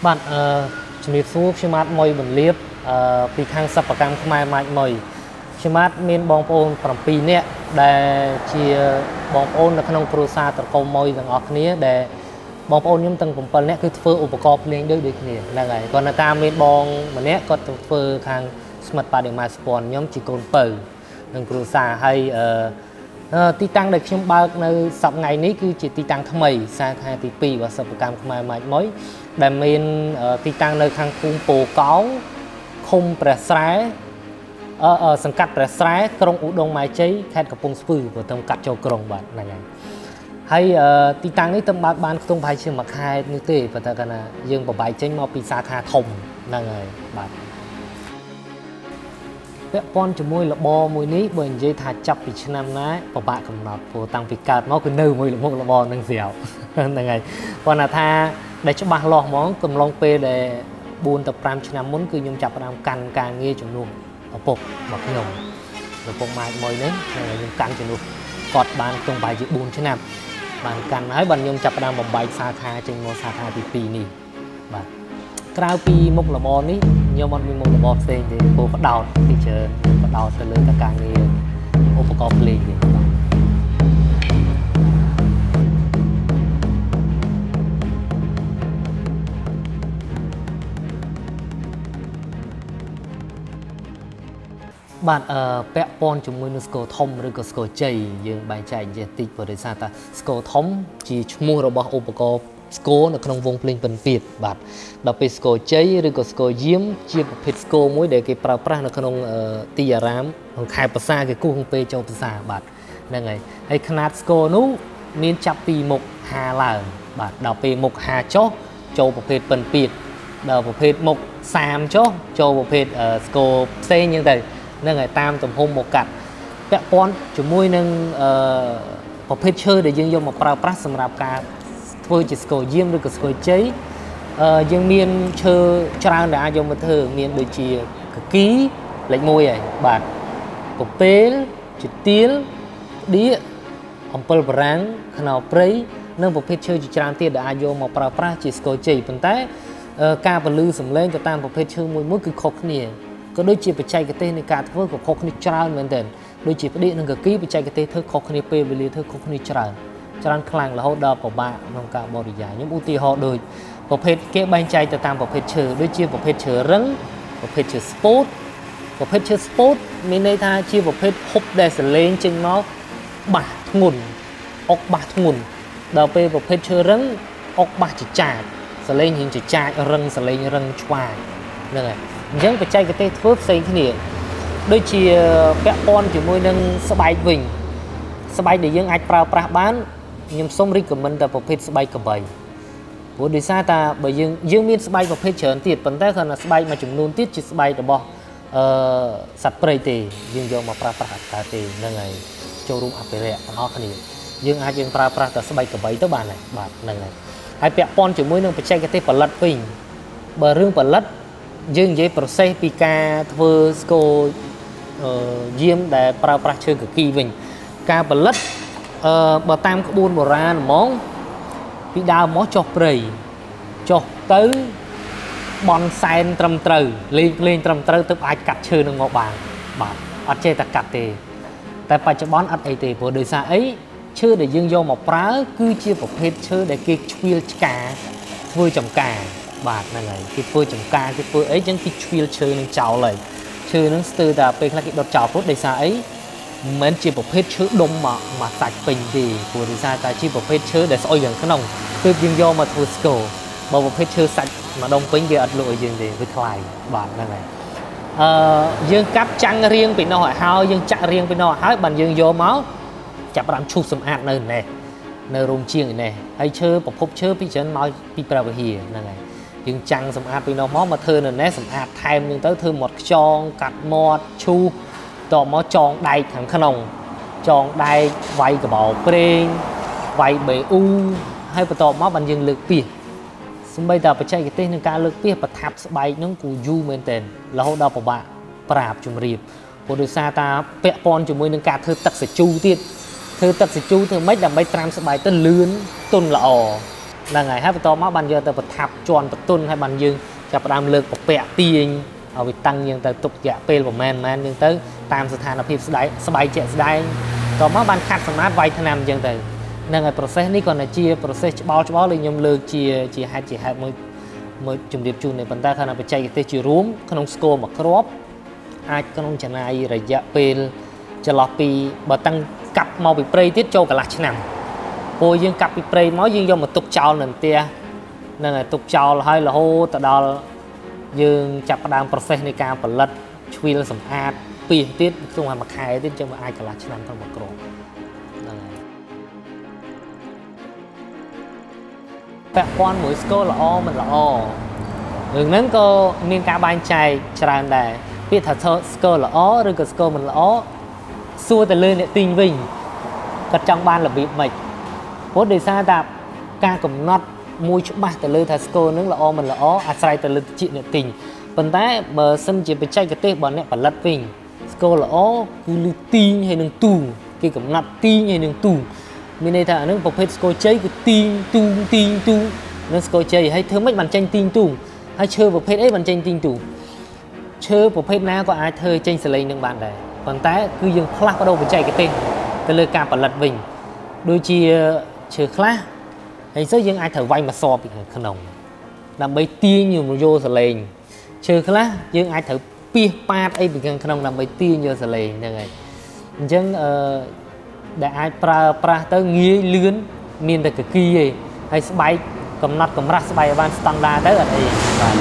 បាទអឺជំរាបសួរខ្ញុំបាទម៉ុយប៊ុនលៀបពីខាងសិប្បកម្មខ្មែរម៉ាច់ម៉ុយខ្ញុំបាទមានបងប្អូន7នាក់ដែលជាបងប្អូននៅក្នុងគ្រួសារត្រកូលម៉ុយទាំងអស់គ្នាដែលបងប្អូនខ្ញុំទាំង7នាក់គឺធ្វើឧបករណ៍ភ្លេងដូចគ្នាហ្នឹងហើយគាត់នៅតាមមានបងម្នាក់គាត់ទៅធ្វើខាងស្មិតបដិមាស្ព័នខ្ញុំជាកូនពៅនឹងគ្រួសារហើយទីតាំងដែលខ្ញុំបើកនៅសប្តាហ៍ថ្ងៃនេះគឺជាទីតាំងថ្មីសាខាទី2របស់សិប្បកម្មខ្មែរម៉ាច់ម៉ុយដែលមានទីតាំងនៅខាងភូមិពោកោងឃុំព្រះស្រែសង្កាត់ព្រះស្រែក្រុងឧដុង្គម៉ែជ័យខេត្តកំពង់ស្ពឺព្រោះទៅកាត់ចូលក្រុងបាទហ្នឹងហើយហើយទីតាំងនេះទៅបើកបានខ្ទង់ប្រហែលជាមួយខែនេះទេប៉ុន្តែកាលណាយើងបបែកចេញមកពីសាខាធំហ្នឹងហើយបាទពាក់ព័ន្ធជាមួយរបរមួយនេះបើនិយាយថាចាប់ពីឆ្នាំណាពិបាកកំណត់ព្រោះតាំងពីកើតមកគឺនៅមួយមុខរបរនឹងស្រាប់ហ្នឹងហើយគាត់ថាដែលច្បាស់លាស់ហ្មងកំឡុងពេលដែល4ទៅ5ឆ្នាំមុនគឺខ្ញុំចាប់ផ្ដើមកាន់ការងារជំនួសឪពុករបស់ខ្ញុំឪពុកម៉ែមួយនេះខ្ញុំកាន់ជំនួសគាត់បានក្នុងប្រហែលជា4ឆ្នាំបានកាន់ហើយបានខ្ញុំចាប់ផ្ដើមបំបែកសាខាចេញមកសាខាទី2នេះបាទក្រៅពីមុខរបរនេះខ្ញុំអត់មានមុខរបរផ្សេងទេព្រោះផ្ដោតពីច្រើនផ្ដោតទៅលើតែការងារឧបករណ៍ភ្លេងទេបាទបាទពាក់ព័ន្ធជាមួយនឹងស្គរធំឬក៏ស្គរជ័យយើងបែងចែកនិយាយតិចព្រោះដោយសារតែស្គរធំជាឈ្មោះរបស់ឧបករណ៍ស្គរនៅក្នុងវងភ្លេងពិណពាទ្យបាទដល់ពេលស្គរជ័យឬក៏ស្គរយាមជាប្រភេទស្គរមួយដែលគេប្រើប្រាស់នៅក្នុងទីអារាមក្នុងខែប្រសាគេគោះក្នុងពេលចូលប្រសាបាទហ្នឹងហើយហើយຂະຫນាតស្គរនោះមានចាប់ពីមុខ5ឡើងបាទដល់ពេលមុខ5ចុះចូលប្រភេទពិណពាទ្យដល់ប្រភេទមុខ30ចុះចូលប្រភេទស្គរផ្សេងហ្នឹងទៅហ្នឹងហើយតាមទំហំមកកាត់ពាក់ព័ន្ធជាមួយនឹងប្រភេទឈើដែលយើងយកមកប្រើប្រាស់សម្រាប់ការធ្វើជាស្គរយាមឬក៏ស្គរជ័យយើងមានឈើច្រើនដែលអាចយកមកធ្វើមានដូចជាកគីលេខ1ហើយបាទពពេលជាទៀលផ្ដៀកអំពិលបារាំងខ្នុរព្រៃនិងប្រភេទឈើជាច្រើនទៀតដែលអាចយកមកប្រើប្រាស់ជាស្គរជ័យប៉ុន្តែការពលឺសំឡេងទៅតាមប្រភេទឈើមួយមួយគឺខុសគ្នាក៏ដូចជាបច្ចេកទេសនៃការធ្វើក៏ខុសគ្នាច្រើនមែនទែនដូចជាផ្ដៀកនិងកគីបច្ចេកទេសធ្វើខុសគ្នាពេលវេលាធ្វើខុសគ្នាច្រើនច្រើនខ្លាំងរហូតដល់ពិបាកក្នុងការបរិយាយខ្ញុំឧទាហរណ៍ដូចប្រភេទគេបែងចែកទៅតាមប្រភេទឈើដូចជាប្រភេទឈើរឹងប្រភេទឈើស្ពូតប្រភេទឈើស្ពូតមានន័យថាជាប្រភេទហុបដែលសលេងចេញមកបាសធ្ងន់អុកបាសធ្ងន់ដល់ពេលប្រភេទឈើរឹងអុកបាសចចាចសលេងរៀងចចាចរឹងសលេងរឹងឆ្វាយហ្នឹងហើយអញ្ចឹងបច្ចេកទេសធ្វើផ្សេងគ្នាដូចជាពាក់ព័ន្ធជាមួយនឹងស្បែកវិញស្បែកដែលយើងអាចប្រើប្រាស់បានខ្ញុំសូម recommend តែប្រភេទស្បែកក្របីព្រោះដោយសារតែបើយើងមានស្បែកប្រភេទច្រើនទៀតប៉ុន្តែគ្រាន់តែស្បែកមួយចំនួនទៀតជាស្បែករបស់សត្វព្រៃទេយើងយកមកប្រើប្រាស់អត់កើតទេហ្នឹងហើយចូលរួមអភិរក្សទាំងអស់គ្នាយើងអាចយើងប្រើប្រាស់តែស្បែកក្របីទៅបានហើយបាទហ្នឹងហើយហើយពាក់ព័ន្ធជាមួយនឹងបច្ចេកទេសផលិតវិញបើរឿងផលិតយើងនិយាយ process ពីការធ្វើស្គរយាមដែលប្រើប្រាស់ឈើកគីវិញការផលិតបើតាមក្បួនបុរាណហ្មងពីដើមមកចុះព្រៃចុះទៅបន់សែនត្រឹមត្រូវលេងភ្លេងត្រឹមត្រូវទើបអាចកាត់ឈើនឹងមកបានបាទអត់ចេះតែកាត់ទេតែបច្ចុប្បន្នអត់អីទេព្រោះដោយសារអីឈើដែលយើងយកមកប្រើគឺជាប្រភេទឈើដែលគេឆ្វៀលឆ្កាធ្វើចំការបាទហ្នឹងហើយគេធ្វើចំការគេធ្វើអីចឹងគេឆ្វៀលឈើនឹងចោលហើយឈើនឹងស្ទើរតែពេលខ្លះគេដុតចោលព្រោះដោយសារអីមិនមែនជាប្រភេទឈើដុំមកសាច់ពេញទេព្រោះដោយសារតែជាប្រភេទឈើដែលស្អុយខាងក្នុងទើបយើងយកមកធ្វើស្គរបើប្រភេទឈើសាច់មួយដុំពេញគេអត់លក់ឲ្យយើងទេវាថ្លៃបាទហ្នឹងហើយយើងកាប់ចាំងរៀងពីនោះឲ្យហើយយើងចាក់រៀងពីនោះឲ្យហើយបានយើងយកមកចាប់ផ្ដើមឈូសសម្អាតនៅនេះនៅរោងជាងនេះហើយឈើប្រភពឈើពីច្រើនមកពីព្រះវិហារហ្នឹងហើយយើងចាំងសម្អាតពីនោះមកធ្វើនៅនេះសម្អាតថែមហ្នឹងទៅធ្វើមាត់ខ្យងកាត់មាត់ឈូសតមកចងដែកខាងក្នុងចងដែកវាយកបោប្រេងវាយបេអ៊ូហើយបន្ទាប់មកបានយើងលើកពីសម្បីតែបច្ចេកទេសក្នុងការលើកពីប្រថាប់ស្បែកហ្នឹងគូយូរមែនទែនរហូតដល់ពិបាកប្រាប់ជំរាបព្រោះដោយសារតាពាក់ព័ន្ធជាមួយនឹងការធ្វើទឹកសាជូទៀតធ្វើទឹកសាជូធ្វើម៉េចដើម្បីត្រាំស្បែកទៅលឿនទន់ល្អ ហ្នឹងហើយហើយបន្ទាប់មកបានយកទៅប្រថាប់ជន់បន្ទន់ហើយបានយើងចាប់ផ្ដើមលើកពពាក់ទាញឲ្យវាតាំងយើងទៅទុករយៈពេលប្រហែលប្រហែលយើងទៅតាមស្ថានភាពស្ដែងស្បែកជាក់ស្ដែងបន្ទាប់មកបានខាត់សម្អាតវាយថ្នាំអញ្ចឹងទៅហ្នឹងហើយ process នេះគ្រាន់តែជា process ច្បោលច្បោលដែលខ្ញុំលើកជាជាហេតុជាហេតុមួយមួយជំរាបជូននេះប៉ុន្តែគ្រាន់តែបច្ចេកទេសជារួមក្នុងស្គរមួយគ្រាប់អាចក្នុងចំណាយរយៈពេលចន្លោះពីបើតាំងកាប់មកពីព្រៃទៀតចូលកន្លះឆ្នាំព្រោះយើងកាប់ពីព្រៃមកយើងយកមកទុកចោលនៅផ្ទះហ្នឹងហើយទុកចោលហើយរហូតទៅដល់យើងចាប់ផ្ដើម process នៃការផលិតឆ្វៀលសម្អាតពីទៀតក្នុងមួយខែទៀតចឹងវាអាចកន្លះឆ្នាំក្នុងមួយគ្រាប់ហ្នឹងហើយពាក់ព័ន្ធមួយស្គរល្អមិនល្អរឿងហ្នឹងក៏មានការបែងចែកច្រើនដែរពាក្យថាស្គរល្អឬក៏ស្គរមិនល្អសួរទៅលើអ្នកទិញវិញគាត់ចង់បានរបៀបម៉េចព្រោះដោយសារតែការកំណត់មួយច្បាស់ទៅលើថាស្គរហ្នឹងល្អមិនល្អអាស្រ័យទៅលើតិចអ្នកទិញប៉ុន្តែបើសិនជាបច្ចេកទេសរបស់អ្នកផលិតវិញស្គរល្អគឺលឺទីងហើយនឹងទូងគេកំណត់ទីងហើយនឹងទូងមានន័យថាអានឹងប្រភេទស្គរជ័យគឺទីងទូងទីងទូងនឹងស្គរជ័យហើយធ្វើម៉េចបានចេញទីងទូងហើយឈើប្រភេទអីបានចេញទីងទូងឈើប្រភេទណាក៏អាចធ្វើចេញសលេងនឹងបានដែរប៉ុន្តែគឺយើងផ្លាស់ប្ដូរបច្ចេកទេសទៅលើការផលិតវិញដូចជាឈើខ្លះហើយទៅយើងអាចត្រូវវាយមកសបពីខាងក្នុងដើម្បីទាញយកសលេងឈើខ្លះយើងអាចត្រូវពីសប៉ាតអីពីខាងក្នុងដើម្បីទាញយកសលេងហ្នឹងហើយអញ្ចឹងអឺដែលអាចប្រើប្រាស់ទៅងាយលឿនមានតែកគីឯងហើយស្បែកកំណត់កម្រាស់ស្បែកឲ្យបានស្តង់ដារទៅអត់អីបាទ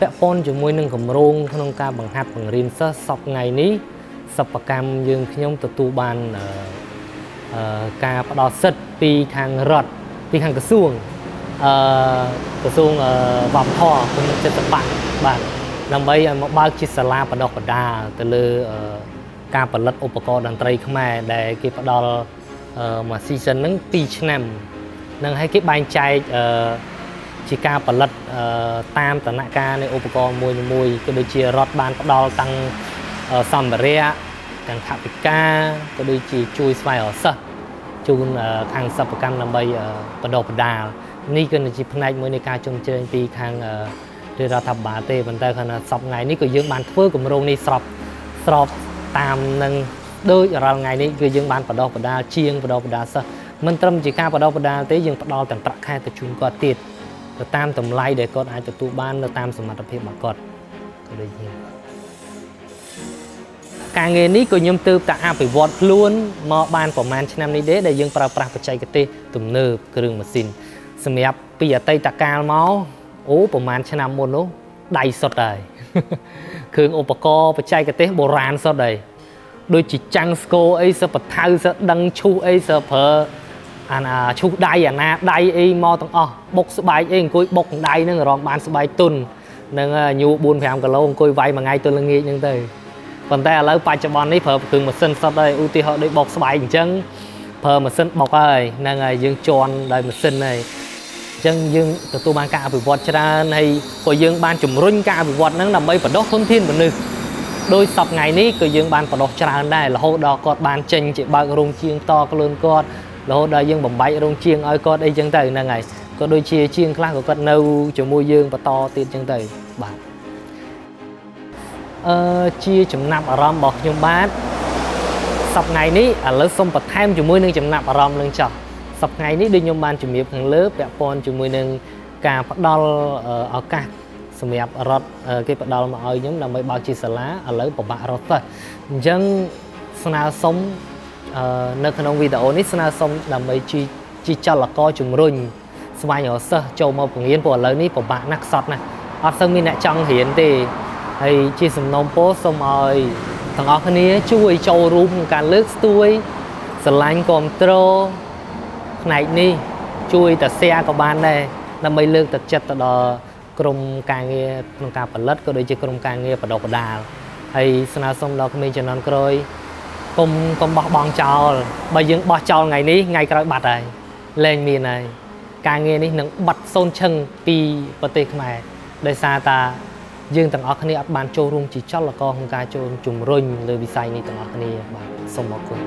ពាក់ព័ន្ធជាមួយនឹងគម្រោងក្នុងការបង្ហាត់បង្រៀនសិស្សសប្តាហ៍ថ្ងៃនេះសិប្បកម្មយើងខ្ញុំទទួលបានការផ្ដល់សិទ្ធិពីខាងរដ្ឋពីខាងក្រសួងក្រសួងវប្បធម៌គុណចិត្តបៈបាទដើម្បីឲ្យមកបើកជាសាលាបណ្ដុះបណ្ដាលទៅលើការផលិតឧបករណ៍តន្ត្រីខ្មែរដែលគេផ្ដល់មួយ season ហ្នឹង2ឆ្នាំនឹងឲ្យគេបែងចែកជាការផលិតតាមតំណាក់កាលនៃឧបករណ៍មួយៗក៏ដូចជារដ្ឋបានផ្ដល់តាំងសម្ភារៈទាំងថវិកាក៏ដូចជាជួយស្វែងរកសិស្សជូនខាងសិប្បកម្មដើម្បីបណ្ដុះបណ្ដាលនេះគឺជាផ្នែកមួយនៃការជំរុញពីខាងរដ្ឋាភិបាលទេប៉ុន្តែខណៈសប្តាហ៍ថ្ងៃនេះក៏យើងបានធ្វើគម្រោងនេះស្របស្របតាមនឹងដូចរាល់ថ្ងៃនេះគឺយើងបានបណ្ដុះបណ្ដាលជាងបណ្ដុះបណ្ដាលសិស្សមិនត្រឹមជាការបណ្ដុះបណ្ដាលទេយើងផ្ដល់ទាំងប្រាក់ខែទៅជូនគាត់ទៀតទៅតាមតម្លៃដែលគាត់អាចទទួលបាននៅតាមសមត្ថភាពរបស់គាត់ក៏ដូចជាការងារនេះក៏ខ្ញុំទើបតែអភិវឌ្ឍខ្លួនមកបានប្រហែលឆ្នាំនេះទេដែលយើងប្រើប្រាស់បច្ចេកទេសទំនើបគ្រឿងម៉ាស៊ីនសម្រាប់ពីអតីតកាលមកអូប្រហែលឆ្នាំមុននោះដៃសុទ្ធហើយគ្រឿងឧបករណ៍បច្ចេកទេសបុរាណសុទ្ធហើយដូចជាចាំងស្គរអីសពថៅសដឹងឈូសអីសប្រើអាណាឈូសដៃអាណាដៃអីមកទាំងអស់បុកស្បែកអីអង្គុយបុកដៃហ្នឹងរងបានស្បែកទុននឹងញូ4 5គីឡូអង្គុយវាយមួយថ្ងៃទល់ល្ងាចហ្នឹងទៅប៉ុន្តែឥឡូវបច្ចុប្បន្ននេះប្រើគ្រឿងម៉ាស៊ីនសុទ្ធហើយឧទាហរណ៍ដូចបុកស្បែកអញ្ចឹងប្រើម៉ាស៊ីនបុកហើយហ្នឹងហើយយើងជន់ដោយម៉ាស៊ីនហើយអញ្ចឹងយើងទទួលបានការអភិវឌ្ឍច្រើនហើយក៏យើងបានជំរុញការអភិវឌ្ឍហ្នឹងដើម្បីបណ្ដុះធនធានមនុស្សដោយសប្តាហ៍ថ្ងៃនេះក៏យើងបានបណ្ដុះច្រើនដែររហូតដល់គាត់បានចេញជាបើករោងជាងតខ្លួនគាត់រហូតដល់យើងបំបែករោងជាងឲ្យគាត់អីចឹងទៅហ្នឹងហើយក៏ដូចជាជាងខ្លះក៏គាត់នៅជាមួយយើងបន្តទៀតចឹងទៅបាទជាចំណាប់អារម្មណ៍របស់ខ្ញុំបាទសប្តាហ៍ថ្ងៃនេះឥឡូវសូមបន្ថែមជាមួយនឹងចំណាប់អារម្មណ៍នឹងចោះសប្តាហ៍ថ្ងៃនេះដូចខ្ញុំបានជំរាបខាងលើពាក់ព័ន្ធជាមួយនឹងការផ្ដល់ឱកាសសម្រាប់រដ្ឋគេផ្ដល់មកឲ្យខ្ញុំដើម្បីបើកជាសាលាឥឡូវពិបាករត់ទៅអញ្ចឹងស្នើសុំនៅក្នុងវីដេអូនេះស្នើសុំដើម្បីជាចលករជំរុញស្វែងរកសិស្សចូលមកបង្រៀនព្រោះឥឡូវនេះពិបាកណាស់ខ្សត់ណាស់អត់សូវមានអ្នកចង់រៀនទេហើយជាសំណូមពរសូមឲ្យទាំងអស់គ្នាជួយចូលរួមក្នុងការលើកស្ទួយស្រឡាញ់គ្រប់គ្រងផ្នែកនេះជួយតែ share ក៏បានដែរដើម្បីលើកទឹកចិត្តទៅដល់ក្រុមការងារក្នុងការផលិតក៏ដូចជាក្រុមការងារបណ្ដុះបណ្ដាលហើយស្នើសុំដល់ក្មេងជំនាន់ក្រោយកុំបោះបង់ចោលបើយើងបោះចោលថ្ងៃនេះថ្ងៃក្រោយបាត់ហើយលែងមានហើយការងារនេះនឹងបាត់សូន្យឈឹងពីប្រទេសខ្មែរដោយសារតាយើងទាំងអស់គ្នាអត់បានចូលរួមជាចលករក្នុងការចូលជំរុញលើវិស័យនេះទាំងអស់គ្នាបាទសូមអរគុណ